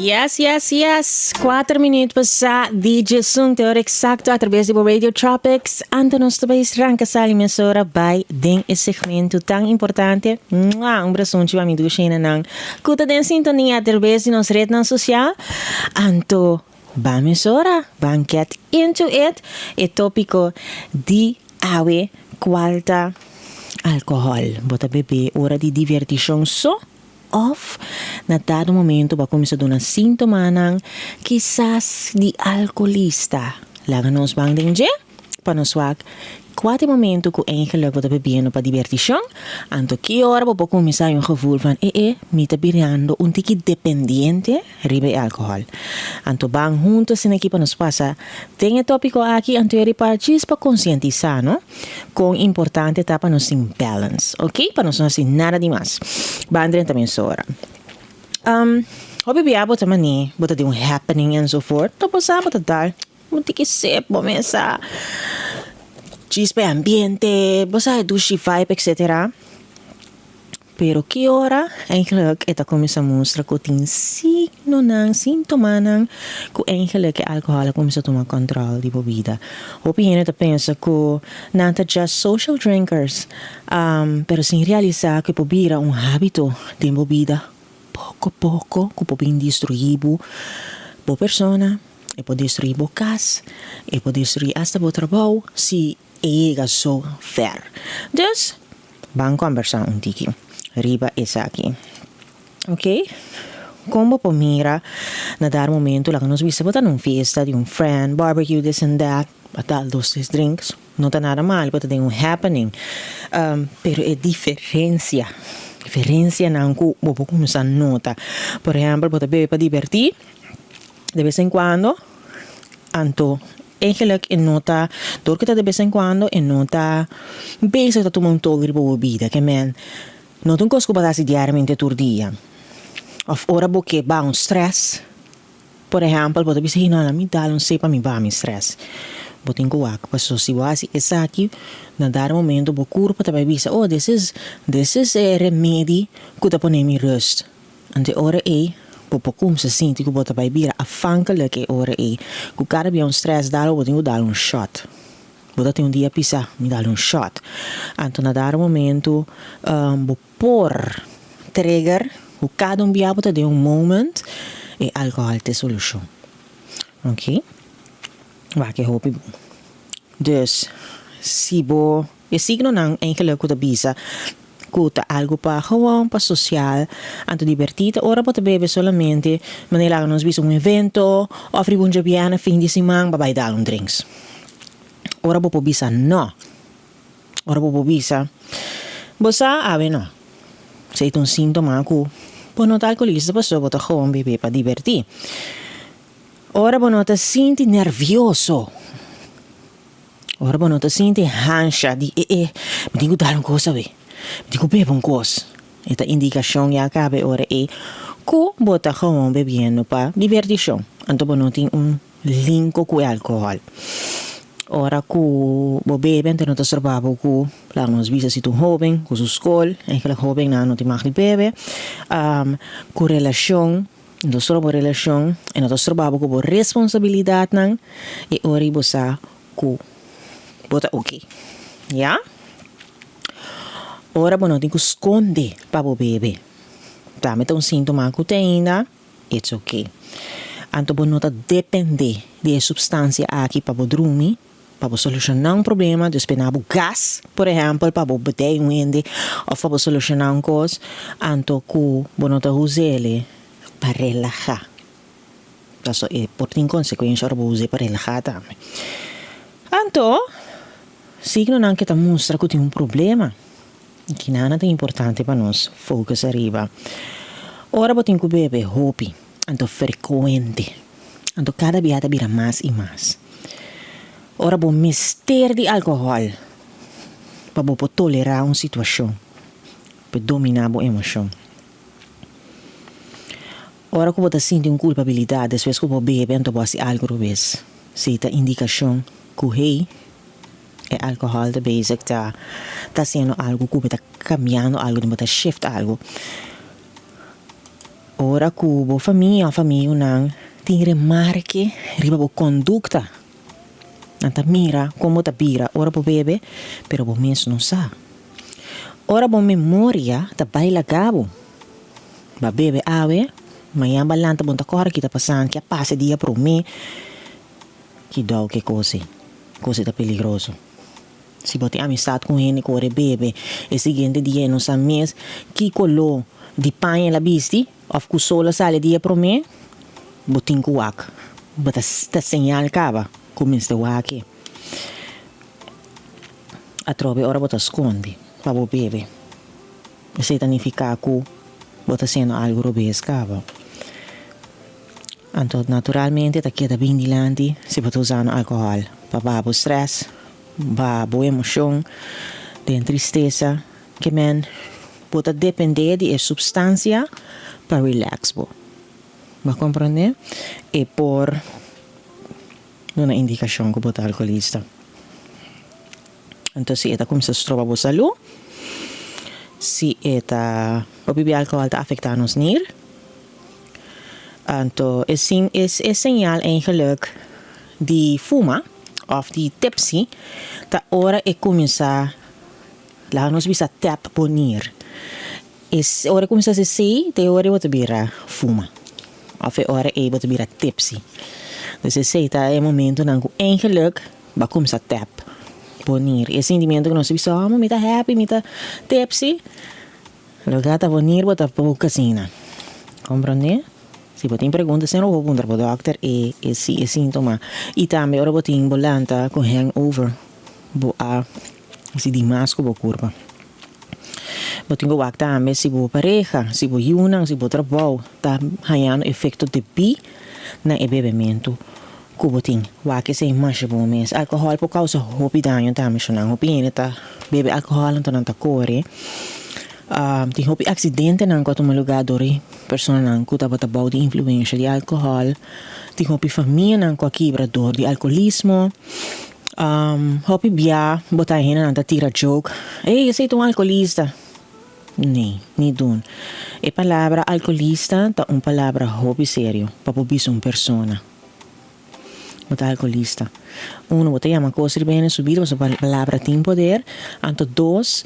Yes, yes, yes. 4 minuut pasa di 11 te ora exacto a traves di bo Radio Tropics. Anto nos ta bay ranca sali mesora bay den e segmento tan importante. Mua, un brasunchi pa mi dushi-nan cu ta den sintonia a traves di nos rednan social. Anto, ba mesora, ban get into it. E topico di awe, cual ta alcohol. Bo ta bebe ora di diverticion so of na dado momento bo a cuminsa duna sintomanan kisas di alcoholista. Laga nos ban den dje pa nos wak cua ta e momento cu eigenlijk bo ta bebiendo pa diverticion, anto ki ora bo por cuminsa hay un gevoel van e e mi ta birando un tiki dependiente riba e alcohol. Anto ban hunto asina aki pa nos pasa den e topico aki anto eri pa djis pa concientisa no con importante ta pa nos tin balance ok pa nos no haci nada di mas. Ban drenta mesora. Um hopi bia bo ta mane bo ta den un happening enzovoort to bo sa bo ta dal un tiki sip bo mesa djis pa e ambiente bo sa e dushi vibe etcetera. Pero ki ora eigenlijk e ta kuminsá mustra ku tin signonan, sintomanan ku eigenlijk e alkohòl a kuminsá tuma kòntròl di bo bida. Hopi hende ta pensa ku nan ta just social drinkers, pero sin realisá ku e por bira un hábito den bo bida poko poko ku por bin destruí bo, bo persona, e por destruí bo kas, e por destruí asta bo trabou si e yega so ver. Dus. Ban kombersá un tiki riba esaki. Ok, kon bo por mira na dar momento laga nos bisa bo ta na un fiesta di un friend, barbecue, this and that, a dal dos tres drinks, no ta nada mal, bo ta den un happening. Pero e diferencia, diferencianan ku bo por kuminsá nota. Por ehèmpel, bo ta bebe pa dibertí de bes en cuando, anto Eigenlijk e no ta, dor ku ta de bes en kuando e no ta bezig ta tuma un tol riba bo bida, ke men no ta un kos ku bo ta hasi diariamente tur dia. Òf ora bo ke baha un strès, por ehèmpel bo ta bisa, hey no, mi dal un sep pa mi baha mi strès. Bo tin ku wak, pasobra si bo hasi esaki na dado momento bo kurpa ta bai bisa, oh this is, this is e remedi ku ta pone mi rust. Anto e ora ei, bo por kumsa sinti ku bo ta bai bira afhankelijk e ora ei, ku kada bia un stress dal bo tin ku dal un shot. Bo ta tin un dia pisa, mi dal un shot. Anto na dado momento bo por trigger ku kada un bia bo ta den un moment e alcohol ta e solushon. Ok, wak e hopi bon. Dus, si bo e signonan eigenlijk ku ta bisa ku ta algu pa gewoon, pa sosial, anto dibertí ta ora bo ta bebe solamente manera laga nos bisa un evento òf riba un djobièrnè fin di siman bo a bai dal un drinks. Ora bo por bisa nò, ora bo por bisa bo sa awe nò. Esei ta un síntoma ku bo no ta alkoholista pasobra bo ta gewoon bebe pa dibertí. Ora bo no ta sinti nervioso. Ora bo no ta sinti hansha di e e, mi tin ku dal un kos awe, mi tin ku bebe un kos. E ta indikashon ya kaba e ora ei ku bo ta gewoon bebiendo pa divertishon. Anto bo no tin un linko ku e alkohòl. Ora ku bo bebe anto no ta stroba bo ku, laga nos bisa si ta un hóben ku su skol, eigenlijk hóbennan no tin mag di bebe, ku relashon. No ta stroba bo relashon i no ta stroba bo ku bo responsabilidatnan i ora i bo sa ku bo ta oke. Ya? Ora bo no tin ku skonde pa bo bebe, tambe ta un síntoma ku te ainda it's oke. Anto bo no ta depende di e supstansia aki pa bo drumi. Pa bo solushoná un problema, dus pena bo gas, por ehèmpel, pa bo bedei un hende òf pa bo solushoná un kos, anto ku bo no ta us'el pa relahá. Pasobra e por tin konsekuensha ora bo us'é pa relahá tambe. Anto, signonan ke ta mustra ku tin un problema, i kinana ta importante pa nos focus ariba. Ora bo tin ku bebe hopi, anto frekuente, anto kada bia ta bira mas i mas. Ora bo mester di alkohòl pa bo por tolerá un situashon, pa dominá bo emoshon. Ora ku bo ta sinti un kulpabilidat despues ku bo bebe anto bo hasi algu robes, si ta indikashon ku hey, e alkohòl ta bezig ta ta hasiendo algu ku bo ta kambiando algu, bo ta shift algu. Ora ku bo famia òf amigunan tin remarke riba bo kondukta, nan ta mira kon bo ta bira ora bo bebe, pero bo mes no sa. Ora bo memoria ta bai laga bo, bo a bebe awe, mañan bo a lanta bo no ta kòrda ki ta pasando, ki a pasa e dia promé, kidou ke kos ei, kos ei ta peligroso. Si bo tin amistat ku un hende ku ora e bebe, e siguiente dia e no sa mes ki koló di paña el a bisti òf ku sol a sali e dia promé, bo tin ku wak. Bo ta ta señal kaba ku mester wak e. Atrobe ora bo ta skonde pa bo bebe, esei ta nifiká ku bo ta hasiendo algu robes kaba. Anto naturalmente ta keda bin dilanti si bo ta usando alcohol pa baha bo stress, baha bo emocion den tristesa ke men bo ta depende di e substancia pa relax bo. Bo a comprende? E por duna indicacion cu bo ta alcoholista. Anto si e ta cuminsa stroba bo salud, si e ta bo bibi alcohol ta afecta nos nir. Anto e sin e señal eigenlijk di fuma of di tipsy ta ora e cuminsa laga nos bisa tap bo nir. E ora e cuminsa haci esey ta e ora bo ta bira fuma of e ora ey bo ta bira tipsy. Dus esey ta e momentonan cu eigenlijk bo a cuminsa tap bo nir. E sentimiento cu nos ta bisa oh mi ta happy mi ta tipsy. Loke ta bonir bo ta poco asina. Comprende? Si bo tin pregunta esei lo bo puntra bo dokter e e si e sintoma. Y tambe ora bo tin bo lanta cu hangover bo a si di mas cu bo curpa. Bo tin cu wak tambe si bo pareha, si bo yunan, si bo trabou ta hañando efecto debí na e bebementu cu bo tin. Wak esei masha bon mes. Alcohol por causa hopi daño tambe shonnan. Hopi hende ta bebe alcohol anto nan ta core. Tin hopi accidentenan cu a tuma lugar door e personanan cu tabata bou di influencia di alcohol. Tin hopi famianan cu a kibra door di alcoholismo. Hopi bia bo ta hendenan ta tira joke, Ey, esey ta un alcoholista. Nee, ni dun. E palabra alcoholista ta un palabra hopi serio pa por bisa un persona. Bo ta alcoholista. Uno, bo ta yama cos riba hende su bida pasobra palabra tin poder. Anto dos,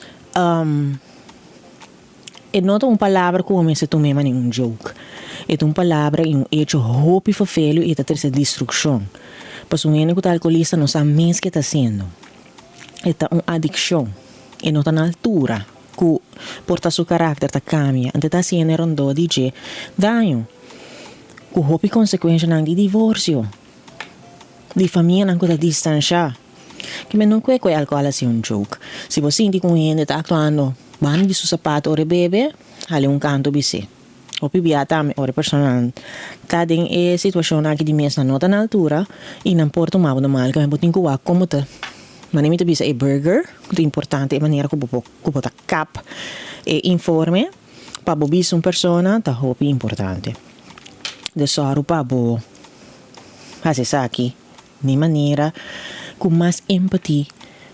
e no ta un palabra cu bo mester tum'é manera un joke. E ta un palabra y un hecho hopi ferfelu y e ta trece destruccion. Pasobra un hende cu ta alcoholista no sa mes ke ta haciendo. E ta un adiccion. E no ta na altura cu por ta su caracter ta cambia. Anto e ta haciendo e rondó di dje daño. Ku hopi konsekuenshanan di divorsio, di famianan ku ta distanshá. Ke men no kue ku e alkohòl a si un joke. Si bo sinti ku un hende ta aktuando banda di su sapato ora e bebe, hale un kantu bis'é. Hopi bia tambe ora e personanan ta den e situashon aki di mes nan no ta na altura i nan por tuma bo normal. Ke men bo tin ku wak komo ta, manera mi ta bisa e burger ku ta importante e manera ku bo por ku bo ta kap e informe. Pa bo bisa un persona ta hopi importante. De sòru pa bo hasi esaki di manera ku mas empathy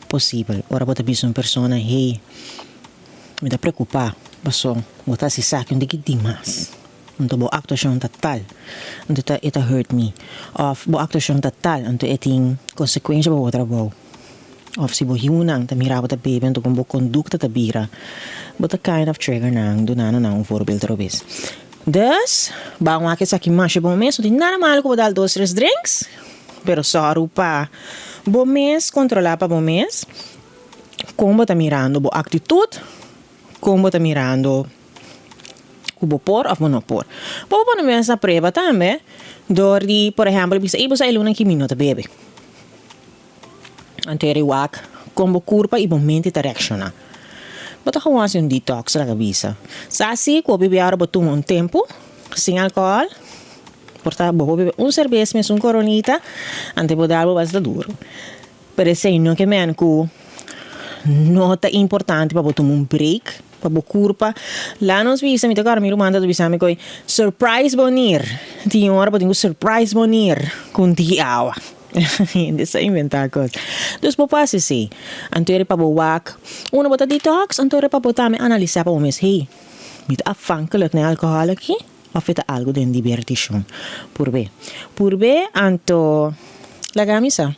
posibel. Ora bo ta bisa un persona, hey, mi ta preokupá paso bo ta hasi esaki un diki dimas. Anto bo aktuashon ta tal, anto ta e ta hurt mi. Òf bo aktuashon ta tal, anto e tin konsekuensha pa bo trabou. Of si bo yunan ta mira bo ta bebe anto con bo conducta ta bira, bo ta kind of trigger nan dunando nan un voorbeeld robes. Dus, ban wak esaki masha bon mes, no tin nada malo cu bo dal dos tres drinks, pero sòru pa bo mes controla pa bo mes con bo ta mirando bo actitud, con bo ta mirando cu bo por of bo no por. Bo por pone mes na prueba tambe door di por ehempel bisa, ey bo sa e luna aki mi no ta bebe. Anto e wak kon bo kurpa i bo mente ta reakshoná. Bo ta gewoon hasi un detox, laga bisa. Sa si ku bo bebe ora bo tuma un tempu sin alkohòl, por ta bo por bebe un serbes mes, un koronita, anto bo dal bo basta duru. Pero esei no ke men ku no ta importante pa bo tuma un break pa bo kurpa. La nos bisa, mi ta kòrda mi ruman ta bisa mi koe surprise bo nir. Tin un ora bo tin ku surprise bo nir ku un tiki awa. Hende sa inventá kos. Dus bo por hasi esei. Anto eri pa bo wak unda bo ta detox, anto eri pa bo tambe analisá pa bo mes, hey, mi ta afhankelijk na e alkohòl aki? Òf e ta algu den dibertishon? Purb'é. Purb'é, anto laga mi sa.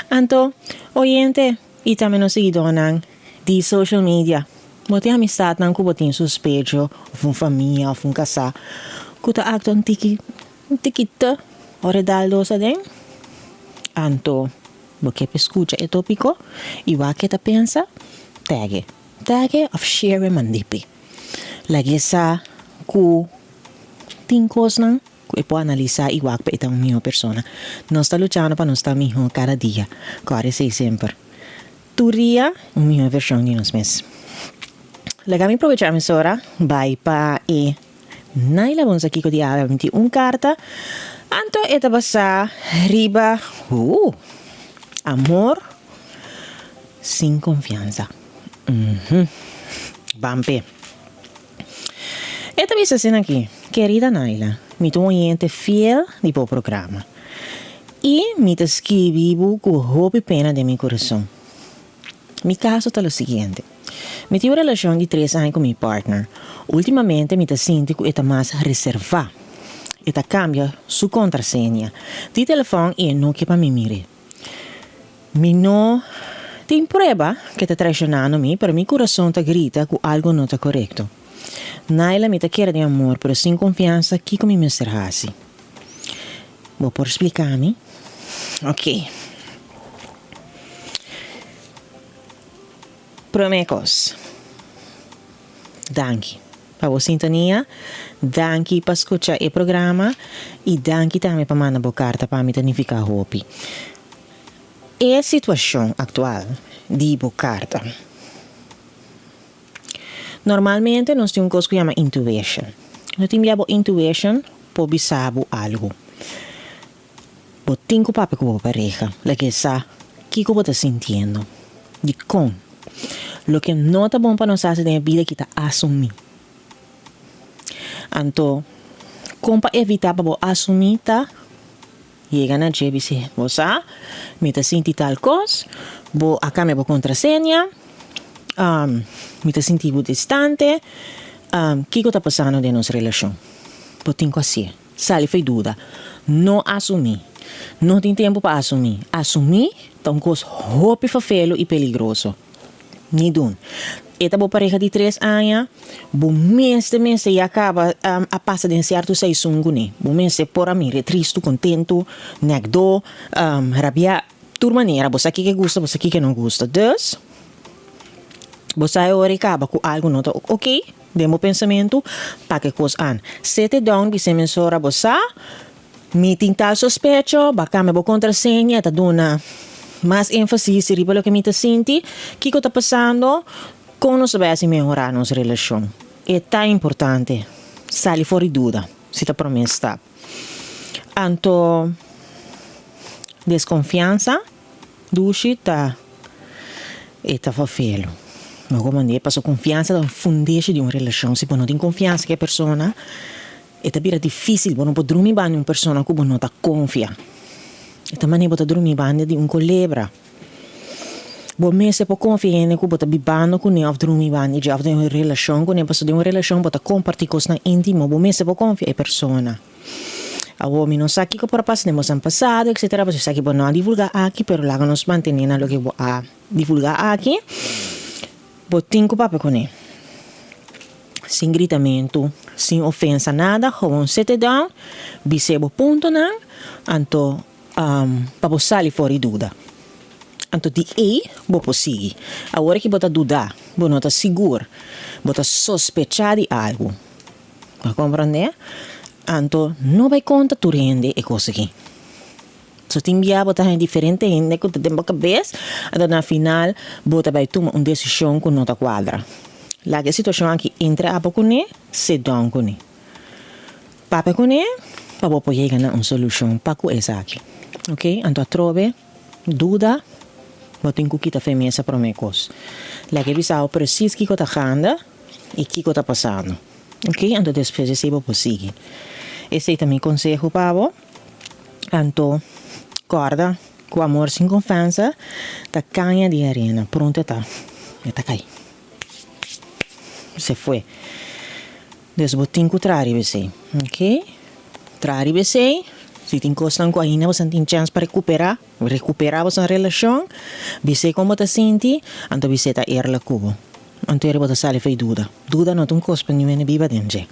Anto, oyente i tambe nos siguidónan di social media, bo tin amistatnan ku bo tin sospecho òf un famia òf un kasá ku ta aktua un tiki un tiki te ora e dal dos aden? Anto, bo ke pa e skucha e tópiko i wak ke ta pensa? Tag e. Tag e òf share e mandipi. Lag'é sa ku tin kosnan ku e por analisá i wak pa e ta un mihó persona. Nos ta luchando pa nos ta mihó kada dia. Kòrda esei semper. Tur dia un mihó vershon di nos mes. Laga mi probechá mesora bai pa e Naila Bonsa Kiko di awe mi tin un karta. Anto e ta basá riba, uh, amor sin konfiansa. Uhum. Ban p'e. E ta bisa asina aki, Kerida Naila, mi ta un oyente fiel di bo programa i mi ta skibi bo ku hopi pena den mi kurason. Mi kaso ta lo siguiente, Mi tin un relashon di tres aña ku mi partner. Ultimamente mi ta sinti ku e ta mas reservá. E ta kambia su kontraseña di telefòn i e no ke pa mi mir'é. Mi no tin prueba ke ta traicionando mi, pero mi kurason ta grita ku algo no ta korekto. Naila, mi ta kere den amor, pero sin konfiansa, kiko mi mester hasi? Bo por splika mi? Ok. Prome kos, danki pa bo sintonia, danki pa skucha e programa i danki tambe pa manda bo karta pa mi ta nifiká hopi. E situashon aktual di bo karta. Normalmente nos tin un kos ku yama intuition. No tin bia bo intuition por bisa bo algu. Bo tin ku papia ku bo pareha, laga e sa kiko bo ta sintiendo. Dikon? Loke no ta bon pa nos hasi den e bida aki ta asumí. Anto, kon pa evitá pa bo asumí ta yega na dje bis'é, Bo sa, mi ta sinti tal kos, bo a kambia bo kontraseña, mi ta sinti bo distante, kiko ta pasando den nos relashon? Bo tin ku hasié. Sali fei duda. No asumí. No tin tempu pa asumí. Asumí ta un kos hopi fafelu i peligroso. Ni dun. E ta bo pareha di tres aña, bo mester mester ya kaba a pasa den sierto seisun kuné. Bo mester por a mir'é tristu, kontentu, nèkdó, rabiá, tur manera. Bo sa kiko e gusta, bo sa kiko e no gusta. Dus, bo sa e ora e kaba ku algu no ta oké. Den bo pensamentu, pa ke kos an. Sete down bisa emisora bo sa, mi tin tal sospecho, ba kambia bo kontraseña, e ta duna mas énfasis riba loke mi ta sinti, kiko ta pasando, kon nos ta bai hasi mehorá nos relashon. E ta importante sali for di duda, si ta promé stap. Anto deskonfiansa. Dushi ta e ta fafelu. No como manera, pasobra confiansa ta un fundeshi di un relacion. Si bo no tin confiansa cu e persona, e ta bira dificil. Bo no por drumi banda di un persona cu bo no ta confia. E ta manera bo ta drumi banda di un colebra. Bo mester por confia hende cu bo ta bibando cune of drumi banda di dje of den un relacion cune, pasobra den un relacion bo ta comparti cosnan intimo. Bo mester por confia e persona. Awor mi no sa kiko por a pasa den bosan pasado etcetera pasobra esaki bo no a divulga aki pero laga nos mantene na loke bo a divulga aki. Bo tin ku papia kuné sin gritamentu, sin ofensa nada, gewoon sete down, bis'é bo puntonan anto pa bo sali for di duda. Anto di ei bo por sigui. Awor ki bo ta duda, bo no ta sigur, bo ta sospecha di algu. Bo a komprondé? Anto no bai konta tur hende e kos aki. So tin bia bo ta haña diferente hende ku ta den bo kabes, anto na final bo ta bai tuma un desishon ku no ta kuadra. Laga e situashon aki entre abo kuné, sit down kuné. Papia kuné pa bo por yega na un solushon pa ku esaki. Ok, anto atrobe duda bo tin ku kita fe mesa promé kos. Laga e bisa bo presis kiko ta ganda. I kiko ta pasando. Ok, anto despues di esei bo por sigui. Esei ta mi konseho pa bo. Anto kòrda ku amor sin konfiansa ta kaña di arena. Pronto e ta, e ta kai. Se fue. Dus bo tin ku traha riba esei, ok? Traha riba esei, si tin kosnan ku ainda boso tin chèns pa rekuperá, rekuperá boso relashon, bis'é kon bo ta sinti, anto bis'é ta eerlijk ku bo. Anto eri bo ta sali for di duda. Duda no ta un kos pa niun hende biba den dje.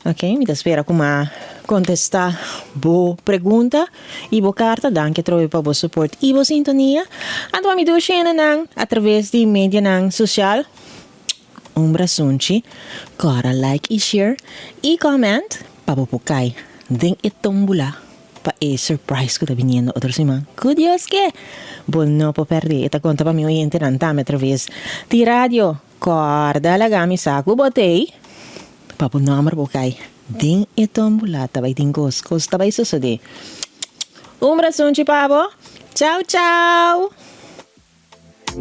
Ok, mi ta spera ku mi a kontestá bo pregunta i bo karta. Danki atrobe pa bo support i bo sintonia. Anto pa mi dushi hendenan atraves di medianan sosial. Un brasunchi, kòrda like i share i comment pa bo por kai den e tombula pa e surprise ku ta biniendo otro siman. Ku Dios ke! Bo no por pèrdè. E ta konta pa mi oyentenan tambe atraves di radio. Kòrda laga mi sa ku bo t'ei pa bo nòmber por kai den e tombula. Ta bai tin kos, kos ta bai sosodé. Un brasunchi pa bo. Chau chau!